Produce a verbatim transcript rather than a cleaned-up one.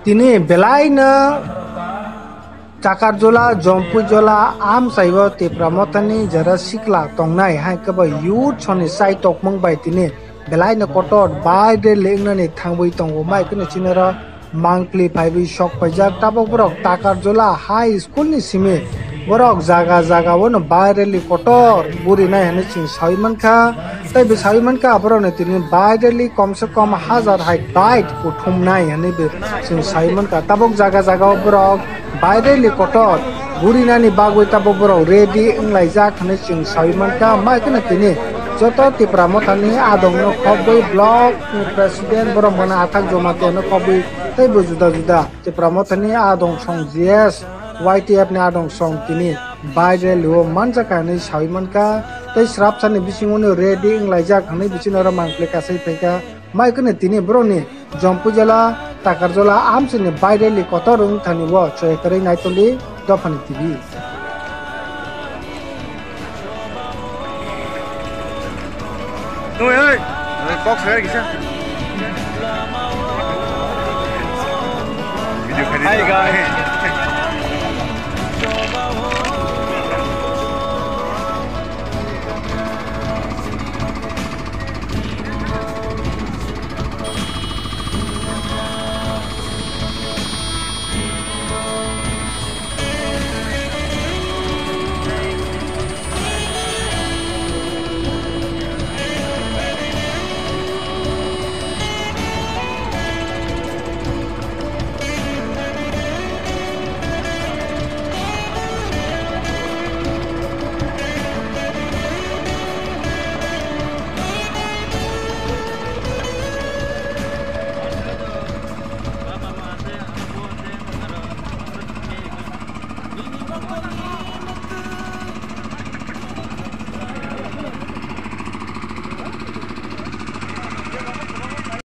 Tini belai no Takarjola, Jompuijola, amchaibo Tipra Mothani jera sikla tongnai, hai khe bo youth soni chai tokmung bai tini belai no kotor bai de lengnani thangwi tongo, mai kheno chini oro mangpli phaiwi sok paijak. Tabok borok Takarjola High School ni simi borok jaga jaga o no bai rally kotor gurinai hinwi chwng sawi mankha. Tei bo sawi mankha, aborokno tini bai rally komse kom hazar hai bike kuthumnai hinwi bo chwng sawi mankha. Tabok jaga jaga o borok bai rally kotor gurinani bagwi tabok borok ready wnglaijak hinwi chwng sawi mankha. Mai kheno tini joto Tipra Mothani adongno khobwi block ni president borok mano Athak Jamatia no khobwi tei bo juda juda Tipra Mothani adong song G S Y T F ni adong song tini bai rally o manjakha hinwi sawi mankha. Tei srapsani bisingo no ready wnglaijak hinwi bisingo oro mangpli kasai phaikha. Mai kheno tini borokni Jompuijola, Takarjola amchaini bai rally kotor wngthani o choi kwrwi naitoli Dophani T V. Oi, oi. Box hai kisa. Video khai. Hi, guys.